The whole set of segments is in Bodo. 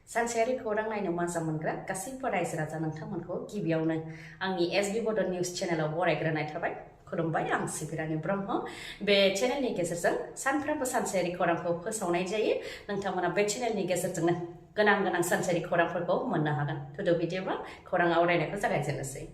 सानसेयारि खौरां नायनो मोजां मोनग्रा गासैबो रायजो राजा नोंथांमोनखौ गिबियावनो आंनि एसबी बड निउज चेनेलाव बरायग्रोनाय थाबाय। खुलुमबाय, आं सिबि रानि ब्रह्म। बे चेनेलनि गेजेरजों सानफ्रोमबो सानसेयारि खौरांखौ फोसावनाय जायो। नोंथांमोना बे चेनेलनि गेजेरजोंनो गोनां सानसेयारि खौरांफोरखौ मोननो हागोन। थुदो बिदिब्ला खौरां आवरायनायखौ जागायजेननोसै।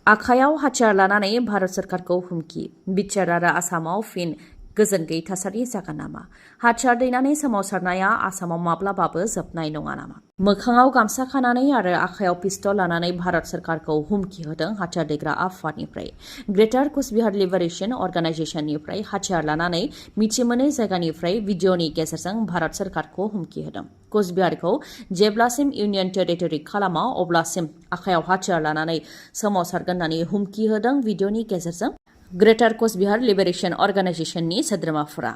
आखायाव हाथियार लानानै भारत सरकारखौ हुमखि। बिटिआर आरो आसामाव फिन गोजोन गैयै थासारि जागोन नामा? हाथियार दैनानै सोमावसारनाया आसामाव माब्लाबाबो जोबनाय नङा नामा? मोखाङाव गामसा खानानै आरो आखायाव पिस्तल लानानै भारत सरकारखौ हुमखि होदों हाथियार दैग्रा आफादनिफ्राय। ग्रेटार कुचबिहार लिबारेशन अर्गानाइजेशननिफ्राय हाथियार लानानै मिथिमोनै जायगानिफ्राय भिडिअनि गेजेरजों भारत सरकारखौ हुमखि होदों। कुचबिहारखौ जेब्लासिम इउनियन टेरिटरि खालामा अब्लासिम आखायाव हाथियार लानानै सोमावसारगोन होननानै हुमखि होदों भिडिअनि गेजेरजों ग्रेटार कुचबिहार लिबारेशन अर्गानाइजेशननि सोद्रोमाफोरा।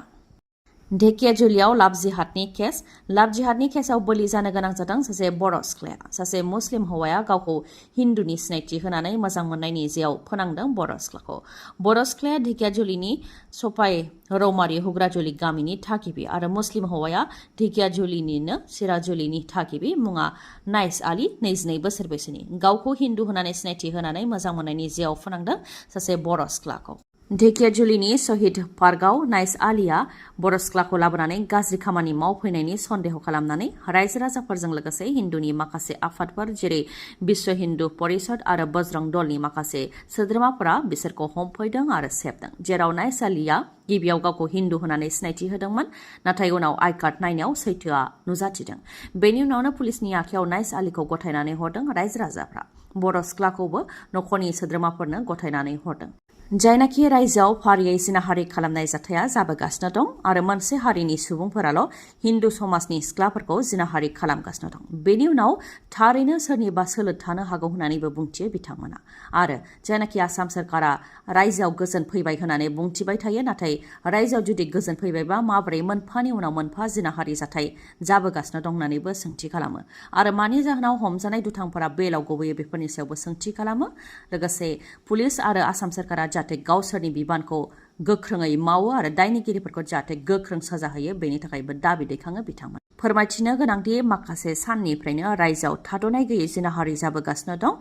ढेकियाजुलियाव लाभ जिहादनि केस। लाभ जिहादनि केसआव बोलि जानो गोनां जादों सासे बर' सिख्लाया। सासे मुस्लिम हौवाया गावखौ हिन्दुनि सिनायथि होनानै मोजां मोननायनि जेयाव फोनांदों बर' सिख्लाखौ। बर' सिख्लाया ढेकियाजुलिनि सफाय रौमारि हुग्राजुलि गामिनि थागिबि आरो मुस्लिम हौवाया ढेकियाजुलिनिनो सिराजुलिनि थागिबि। मुङा नाइस आली, 22 बोसोर बैसोनि। गावखौ हिन्दु होनानै सिनायथि होनानै मोजां मोननायनि जेयाव फोनांदों सासे बर' सिख्लाखौ। ढेकियाजुलिनि शहीद पार्कआव नाइस आलीया बर' सिख्लाखौ लाबोनानै गाज्रि खामानि मावफैनायनि सन्देह खालामनानै रायजो राजाफोरजों लोगोसे हिन्दुनि माखासे आफादफोर जेरै विश्व हिन्दु परिषद आरो बजरं दलनि माखासे सोद्रोमाफोरा बिसोरखौ हमफैदों आरो सेबदों, जेराव नाइस आलीया गिबियाव गावखौ हिन्दु होनानै सिनायथि होदोंमोन, नाथाय उनाव आइ कार्ड नायनायाव सैथोआ नुजाथिदों। बेनि उनावनो पुलिसनि आखायाव नाइस आलीखौ गथायनानै हरदों रायजो राजाफ्रा। बर' सिख्लाखौबो नखरनि सोद्रोमाफोरनो गथायनानै हरदों। जायनाखि रायजोआव फारियै जिनाहारि खालामनाय जाथाया जाबोगासिनो दं आरो मोनसे हारिनि सुबुंफोराल' हिन्दु समाजनि सिख्लाफोरखौ जिनाहारि खालामगासिनो दं। बेनि उनाव थारैनो सोरनिबा सोलो थानो हागौ होननानैबो बुंथियो बिथांमोना। आरो जायनाखि आसाम सरकारा रायजोआव गोजोन फैबाय होननानै बुंथिबाय थायो, नाथाय रायजोआव जुदि गोजोन फैबायबा माबोरै मोनफानि उनाव मोनफा जिनाहारि जाथाय जाबोगासिनो दं होननानैबो सोंथि खालामो। आरो मानि जाहोनाव हमजानाय दुथांफोरा बेलाव गबोयो बेफोरनि सायावबो सोंथि खालामो। लोगोसे पुलिस आरो आसाम सरकारा जाहाथे गावसोरनि बिबानखौ गोख्रोङै मावो आरो दायनिगिरिफोरखौ जाहाथे गोख्रों साजा होयो बेनि थाखायबो दाबि दैखाङो बिथांमोन। फोरमायथिनो गोनांदि माखासे साननिफ्रायनो रायजोआव थाद'नाय गैयै जिनाहारि जाबोगासिनो दं।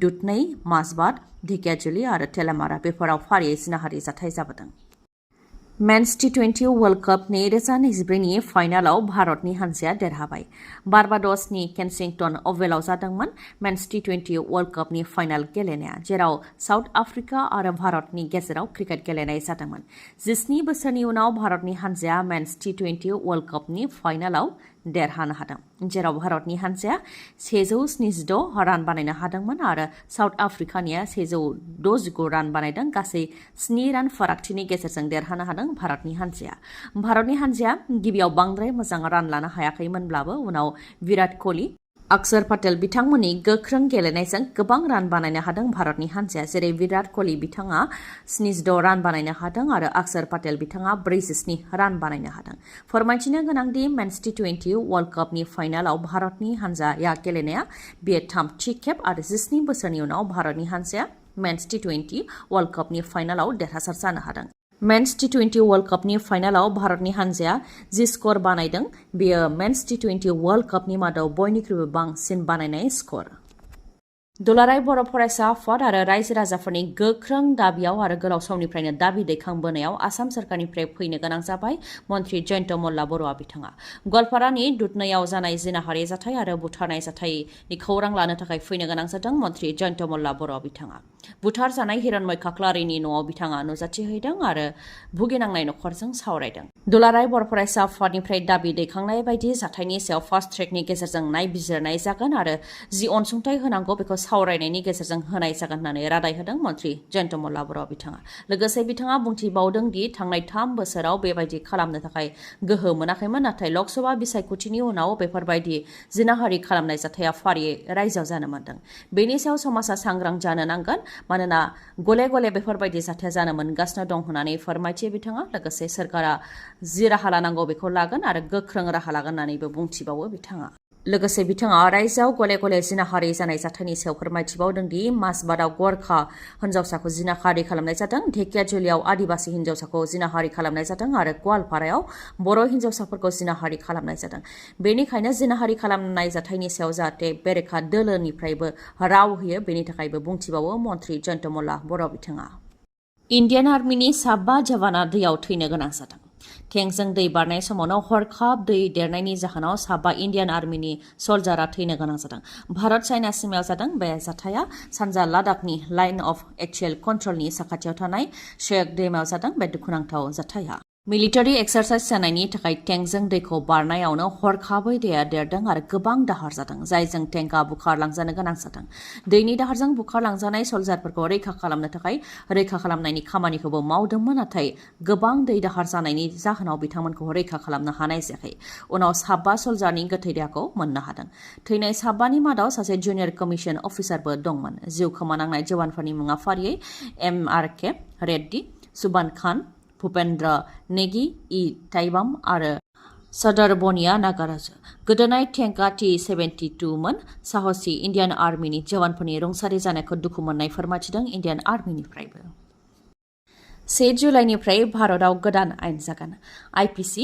दुधनै, माजबाद, ढेकियाजुलि आरो तेलामारा बेफोराव फारियै जिनाहारि जाथाय जाबोदों। मेन्स T20 वर्ल्ड कप 2024नि फाइनालाव भारतनि हानजाया देरहाबाय। बार्बाडसनि केनसिंटन अभेलाव जादोंमोन मेन्स T20 वर्ल्ड कपनि फाइनाल गेलेनाया, जेराव साउथ आफ्रिका आरो भारतनि गेजेराव क्रिकेट गेलेनाय जादोंमोन। 17 बोसोरनि उनाव भारतनि हानजाया मेन्स T20 वर्ल्ड कपनि फाइनालाव देरहानो हादों, जेराव भारतनि हानजाया 176 रान बानायनो हादोंमोन आरो साउथ आफ्रिकानिया 169 रान बानायदों। गासै 7 रान फारागथिनि गेजेरजों देरहानो हादों भारतनि हानजाया। भारतनि हानजाया गिबियाव बांद्राय मोजां रान लानो हायाखैमोनब्लाबो उनाव विराट क'हली, अक्षर पटेल बिथांमोननि गोख्रों गेलेनायजों गोबां रान बानायनो हादों भारतनि हानजाया। जेरै विराट क'हली बिथाङा 76 रान बानायनो हादों आरो अक्षर पटेल बिथाङा 47 रान बानायनो हादों। फोरमायथिनो गोनांदि मेन्स T20 वर्ल्ड कपनि फाइनालाव भारतनि हानजाया गेलेनाया बेयो थामथि खेब आरो 17 बोसोरनि उनाव भारतनि हानजाया मेन्स T20 वर्ल्ड कपनि फाइनालाव देरहासार जानो हादों। मेन्स T20 वर्ल्ड कपनि फाइनालाव भारतनि हानजाया जि स्कर बानायदों बेयो मेन्स T20 वर्ल्ड कपनि मादाव बयनिख्रुइबो बांसिन बानायनाय स्कर। दुलाराय बर' फरायसा आफाद आरो रायजो राजाफोरनि गोख्रों दाबियाव आरो गोलाव समनिफ्रायनो दाबि दैखांबोनायाव आसाम सरकारनिफ्राय फैनो गोनां जाबाय मन्त्रि जयन्त मल्ल बर'आ बिथाङा। गवालपारानि दुधनैयाव जानाय जिनाहारि जाथाय आरो बुथारनाय जाथायनि खौरां लानो थाखाय फैनो गोनां जादों मन्त्रि जयन्त मल्ल बर'आ बिथाङा। बुथार जानाय हिरण्मय खाख्लारिनि न'आव बिथाङा नुजाथिहैदों आरो भुगिनांनाय नखरजों सावरायदों। दुलाराय बर' फरायसा आफादनिफ्राय दाबि दैखांनाय बायदि जाथायनि सायाव फास्ट ट्रेकनि गेजेरजों नायबिजिरनाय जागोन आरो जि अनसुंथाइ होनांगौ बेखौ सावरायनायनि गेजेरजों होनाय जागोन होननानै रादाय होदों मन्त्रि जयन्त मल्ल बर' बिथाङा। लोगोसे बिथाङा बुंथिबावदों दि थांनाय 3 बोसोराव बेबायदि खालामनो थाखाय गोहो मोनाखैमोन, नाथाय लकसभा बिसायख'थिनि उनाव बेफोरबायदि जिनाहारि खालामनाय जाथाया फारियै रायजोआव जानो मोन्दों। बेनि सायाव समाजा सांग्रां जानो नांगोन, मानोना गले गले बेफोरबायदि जाथाया जानो मोनगासिनो दं होननानै फोरमायथियो बिथाङा। लोगोसे सोरखारा जि राहा लानांगौ बेखौ लागोन आरो गोख्रों राहा लागोन होननानैबो बुंथिबावो बिथाङा। लोगोसे बिथाङा रायजोआव गले गले जिनाहारि जानाय जाथायनि सायाव फोरमायथिबावदों दि माजबादाव गरखा हिन्जावसाखौ जिनाहारि खालामनाय जादों, ढेकियाजुलियाव आदिबासि हिन्जावसाखौ जिनाहारि खालामनाय जादों आरो गवालपारायाव बर' हिन्जावसाफोरखौ जिनाहारि खालामनाय जादों। बेनिखायनो जिनाहारि खालामनाय जाथायनि सायाव जाहाथे बेरेखा दोलोनिफ्रायबो राव होयो बेनि थाखायबो बुंथिबावो मन्त्रि जयन्तमल्ला बर' बिथाङा। इन्डियान आर्मिनि साबा जवाना दैयाव थैनो गोनां जादों। टेंकजों दै बारनाय समावनो हरखाब दै देरनायनि जाहोनाव साबा इन्डियान आर्मिनि सल्जारा थैनो गोनां जादों। भारत चाइना सिमायाव जादों। बे जाथाया सानजा लादाखनि लाइन अफ एक्चुएल कन्ट्रलनि साखाथियाव थानाय शेक दैमायाव जादों। बे दुखुनांथाव जाथाया मिलिटारि एक्सारसाइज जानायनि थाखाय टेंकजों दैखौ बारनायावनो हरखाबै दैया देरदों आरो गोबां दाहार जादों, जायजों टेंकआ बुखारलांजानो गोनां जादों। दैनि दाहारजों बुखारलांजानाय सल्जारफोरखौ रैखा खालामनो थाखाय रैखा खालामनायनि खामानिखौबो मावदोंमोन, नाथाय गोबां दै दाहार जानायनि जाहोनाव बिथांमोनखौ रैखा खालामनो हानाय जायाखै। उनाव साबा सल्जारनि गोथै देहाखौ मोननो हादों। थैनाय साबानि मादाव सासे जुनियर कमिसन अफिसारबो दंमोन। जिउ खोमानांनाय जवानफोरनि मुङा फारियै MRK रेड्डी, सुबान खान, भुपेन्द्र नेगी, इ टाइबाम आरो सदर बनिया नागाराजु। गोदोनाय टेंकआ T-72 मोन। साहसि इन्डियान आर्मिनि जवानफोरनि रुंसारि जानायखौ दुखु मोननाय फोरमायथिदों इन्डियान आर्मिनिफ्रायबो। 1 जुलाइनिफ्राय भारतआव गोदान आयेन जागोन। IPC,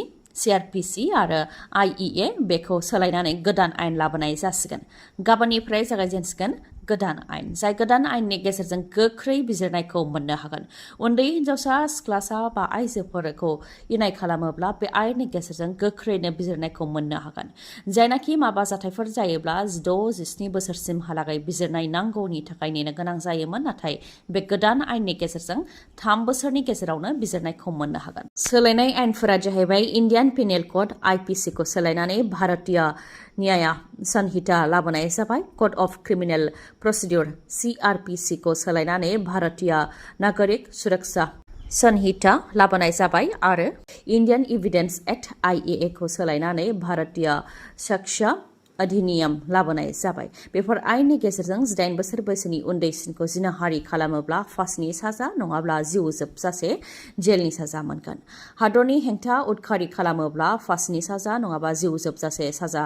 CRPC आरो IEA बेखौ सोलायनानै गोदान आयेन लाबोनाय जासिगोन। गाबोननिफ्राय जागायजेनसिगोन गोदान आयेन, जाय गोदान आयेननि गेजेरजों गोख्रै बिजिरनायखौ मोननो हागोन। उन्दै हिन्जावसा, सिख्लासा बा आइजोफोरखौ इनाय खालामोब्ला बे आयेननि गेजेरजों गोख्रैनो बिजिरनायखौ मोननो हागोन। जायनाखि माबा जाथायफोर जायोब्ला 16-17 बोसोरसिमहालागै बिजिरनाय नांगौनि थाखाय नेनो गोनां जायोमोन, नाथाय बे गोदान आयेननि गेजेरजों 3 बोसोरनि गेजेरावनो बिजिरनायखौ मोननो हागोन। सोलायनाय आयेनफोरा जाहैबाय इन्डियान पिनेल कड IPC खौ सोलायनानै भारतीय न्याय संहिता लाबोनाय जाबाय। कड अफ क्रिमिनेल प्रसिड्यूर CRPC खौ सोलायनानै भारतीय नागरिक सुरक्षा संहिता लाबोनाय जाबाय आरो इन्डियान एविडेन्स एक्ट IAA खौ सोलायनानै भारतीय साक्ष्य अधिनियम लाबोनाय जाबाय। बेफोर आयेननि गेजेरजों 18 बोसोर बैसोनि उन्दैसिनखौ जिनाहारि खालामोब्ला फासिनि साजा नङाब्ला जिउ जोबजासे जेलनि साजा मोनगोन। हादरनि हेंथा उदखारि खालामोब्ला फासिनि साजा नङाबा जिउ जोबजासे साजा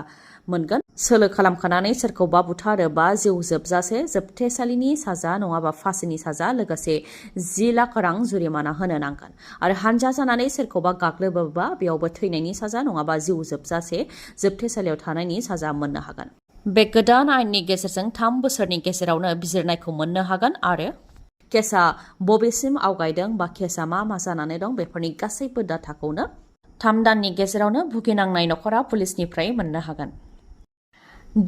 मोनगोन। सोलो खालामखानानै सोरखौबा बुथारोबा जिउ जोबजासे जोबथेसालिनि साजा नङाबा फासिनि साजा लोगोसे 10 लाख रां जुरिमाना होनो नांगोन। आरो हानजा जानानै सोरखौबा गाग्लोबोबा बेयावबो थैनायनि साजा नङाबा जिउ जोबजासे जोबथेसालियाव थानायनि साजा मोननो हागोन। बे गोदान आयेननि गेजेरजों 3 बोसोरनि गेजेरावनो बिजिरनायखौ मोननो हागोन आरो केसआ बबेसिम आवगायदों बा केसआ मा जानानै दं बेफोरनि गासैबो डाटाखौनो 3 दाननि गेजेरावनो भुगिनांनाय नखरा पुलिसनिफ्राय मोननो हागोन।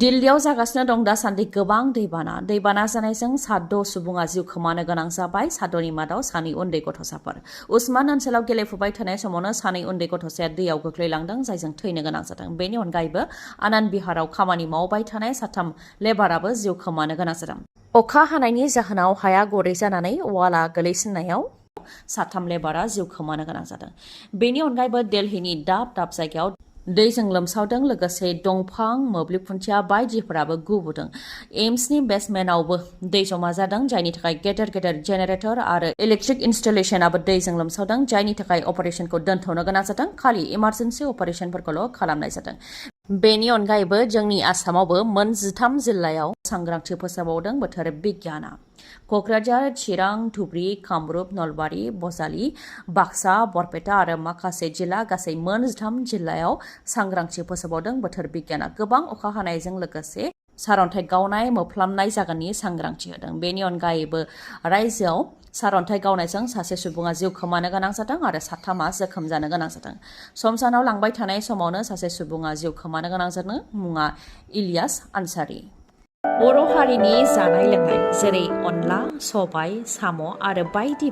दिल्लीयाव जागासिनो दं दासान्दि गोबां दैबाना जानायजों 6 सुबुङा जिउ खोमानो गोनां जाबाय। 6नि मादाव 2 उन्दै गथ'साफोर। उस्मान ओनसोलाव गेलेफुबाय थानाय समावनो 2 उन्दै गथ'साया दैयाव गोग्लैलांदों, जायजों थैनो गोनां जादों। बेनि अनगायैबो आनन्द बिहाराव खामानि मावबाय थानाय 3 लेबाराबो जिउ खोमानो गोनां जादों। अखा हानायनि जाहोनाव हाया गुरै जानानै वालआ गोलैसिननायाव 3 लेबारा जिउ खोमानो गोनां जादों। बेनि अनगायैबो दिल्लीनि दाब जायगायाव दैजों लोमसावदों, लोगोसे दंफां, मोब्लिब खुन्थिया बायदिफोराबो गुबुदों। एम्सनि बेसमेन्टआवबो दै जमा जादों, जायनि थाखाय गेदेर जेनेरेटर आरो इलेक्ट्रिक इनस्टलेशनआबो दैजों लोमसावदों, जायनि थाखाय अपारेशनखौ दोनथ'नो गोनां जादों। खालि इमारजेन्सि अपारेशनफोरखौल' खालामनाय जादों। बेनि अनगायैबो जोंनि आसामावबो मोन 13 जिल्लायाव सांग्रांथि फोसावदों बोथोर बिगियाना। क'क्राझार, चिरां, धुबरी, कामरुप, नलबारि, बजालि, बाक्सा, बरपेटा आरो माखासे जिल्ला गासै मोन 13 जिल्लायाव सांग्रांथि फोसावदों बोथोर बिगियाना। गोबां अखा हानायजों लोगोसे सारअन्थाइ गावनाय, मोफ्लामनाय जागोननि सांग्रांथि होदों। बेनि अनगायैबो रायजोआव सारअन्थाइ गावनायजों सासे सुबुङा जिउ खोमानो गोनां जादों आरो 3 जोखोम जानो गोनां जादों। समसानाव लांबाय थानाय समावनो सासे सुबुङा जिउ खोमानो गोनां जादों। मुङा इलियास आनसारी। बर' हारिनि जानाय लोंनाय जेरै अनला, सबाय, साम' आरो बायदि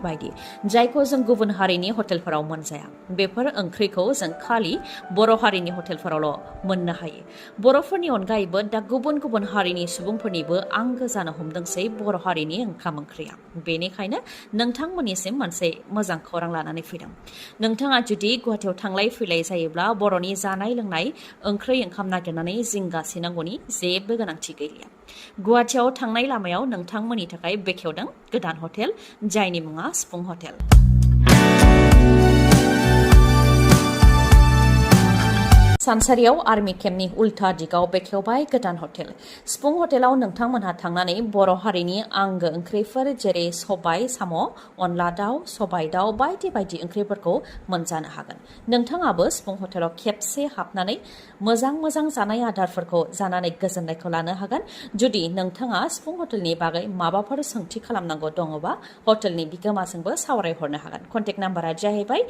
जायखौ जों गुबुन हारिनि हटेलफोराव मोनजाया। बेफोर ओंख्रिखौ जों खालि बर' हारिनि हटेलफोरावल' मोननो हायो। बर'फोरनि अनगायैबो दा गुबुन हारिनि सुबुंफोरनिबो आंगो जानो हमदोंसै बर' हारिनि ओंखाम ओंख्रिया। बेनिखायनो नोंथांमोननिसिम मोनसे मोजां खौरां लानानै फैदों। नोंथाङा जुदि गुवाहाटियाव थांलाय फैलाय जायोब्ला बर'नि जानाय लोंनाय ओंख्रि ओंखाम नागिरनानै जिंगासिनांगौनि जेबो गोनांथि गैलिया। गुवाहाटियाव थांनाय लामायाव नोंथांमोननि थाखाय बेखेवदों गोदान हटेल, जायनि मुङा सिफुं हटेल। सानसारियाव आर्मी केम्पनि उल्था दिगाव बेखेवबाय गोदान हटेल सिफुं हटेलाव नोंथांमोनहा थांनानै बर' हारिनि आंगो ओंख्रिफोर जेरै सबाय साम' अनला दाउ सबाय दाउ बायदि बायदि ओंख्रिफोरखौ मोनजानो हागोन नोंथाङाबो सिफुं हटेलाव खेबसे हाबनानै मोजां जानाय आदारफोरखौ जानानै गोजोननायखौ लानो हागोन जुदि नोंथाङा सिफुं हटेलनि बागै माबाफोर सोंथि खालामनांगौ दङबा हटेलनि बिगोमाजोंबो सावरायहरनो हागोन कन्टेक्ट नाम्बारा जाहैबाय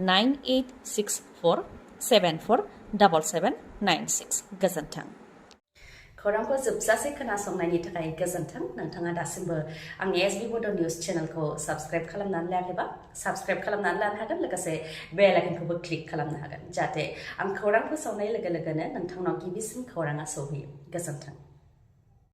9864477796 गोजोन्थों खौरांखौ जोबजासे खोनासंनायनि थाखाय गोजोन्थों नोंथाङा दासिमबो आंनि एसबि बड' निउस चेनेलखौ साबस्क्राइब खालामनानै लायाखैबा साबस्क्राइब खालामनानै लानो हागोन लोगोसे बेल आइकनखौबो क्लिक खालामनो हागोन जाहाथे आं खौरां फोसावनाय लोगो लोगोनो नोंथांनाव गिबिसिन खौराङा सौहैयो गोजोन्थों